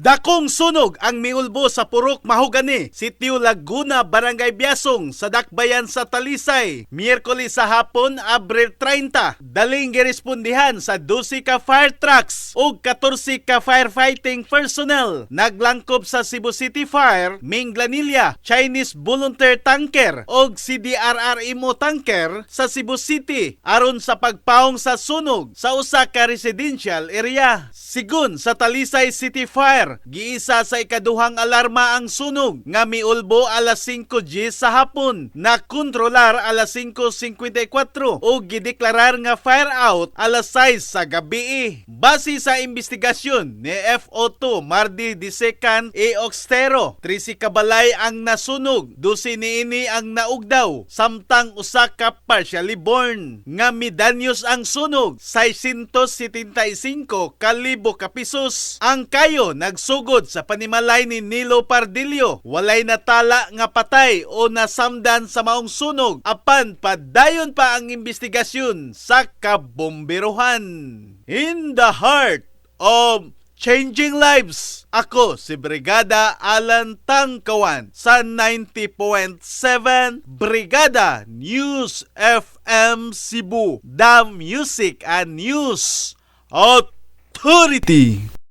Dakong sunog ang miulbo sa Purok Mahogany, Sitio Laguna, Barangay Biasong, sa Dakbayan sa Talisay. Miyerkules sa hapon, Abril 30. Daling girespondihan sa 12 ka fire trucks ug 14 ka firefighting personnel. Naglangkob sa Cebu City Fire, Minglanilla, Chinese Volunteer Tanker ug CDRRMO Tanker sa Cebu City aron sa pagpaong sa sunog sa usa ka residential area. Sigun sa Talisay City Fire, giisa sa ikaduhang alarma ang sunog nga miulbo alas 5:10 sa hapon, nakontrolar alas 5:54 ug gideklarar nga fire out alas 6 sa gabi. Base sa investigasyon ni FO2 Mardi Disecan E. Oxtero, 13 ka balay ang nasunog, 12 niini ang naugdaw, samtang usa ka partially burn. Nga midanyos ang sunog, 675 ka libo ka pesos. Ang kayo nagsugod sa panimalay ni Nilo Pardillo. Walay natala nga patay o nasamdan sa maong sunog, apan padayon pa ang investigasyon sa kabomberohan. In the heart of changing lives. Ako si Brigada Alan Tangkawan sa 90.7 Brigada News FM Cebu. The Music and News Authority.